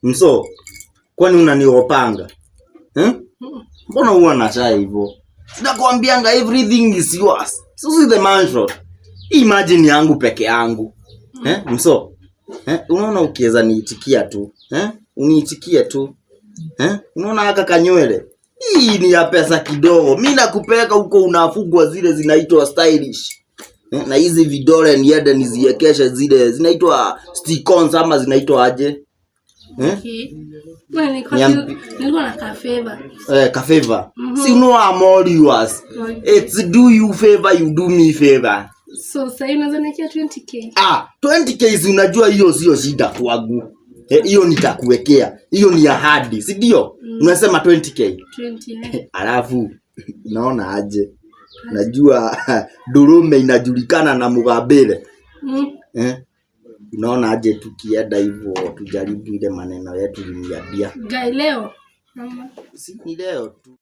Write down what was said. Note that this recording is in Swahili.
Mso, kwani unaniopanga? Eh? Mbona huwa na shy hivyo? Sinakwambianga everything is yours. So see the mansion. Imagine yangu peke yangu. Eh? Mso. Eh? Unaona ukiweza niitikia tu. Eh? Uniitikie tu. Eh? Unaona haka kanywele? Hii ni ya pesa kidogo. Mimi nakupeleka huko unafugwa zile zinaitwa stylish. Eh? Na hizi vidole niende niziekeshe zile zinaitwa stick-ons ama zinaitwa aje? Eh? Okay. Well, nilikuwa na kafavor. Eh, kafavor. Si you know I'm all yours. Okay. It's do you favor, you do me favor. So sasa unaweza niwekea 20K? Ah, 20K si unajua hiyo sio shida kwangu. Eh, hiyo nitakuwekea. Hiyo ni ahadi, si ndio? Unasema 20K. 20, eh. Alafu unaona aje? Najua Durume inajulikana na Mugambire. Eh? Unaona aje tukienda hivyo tujaribu ile maneno yetu uliniambia? Guy, leo. Mama. Si ni leo tu.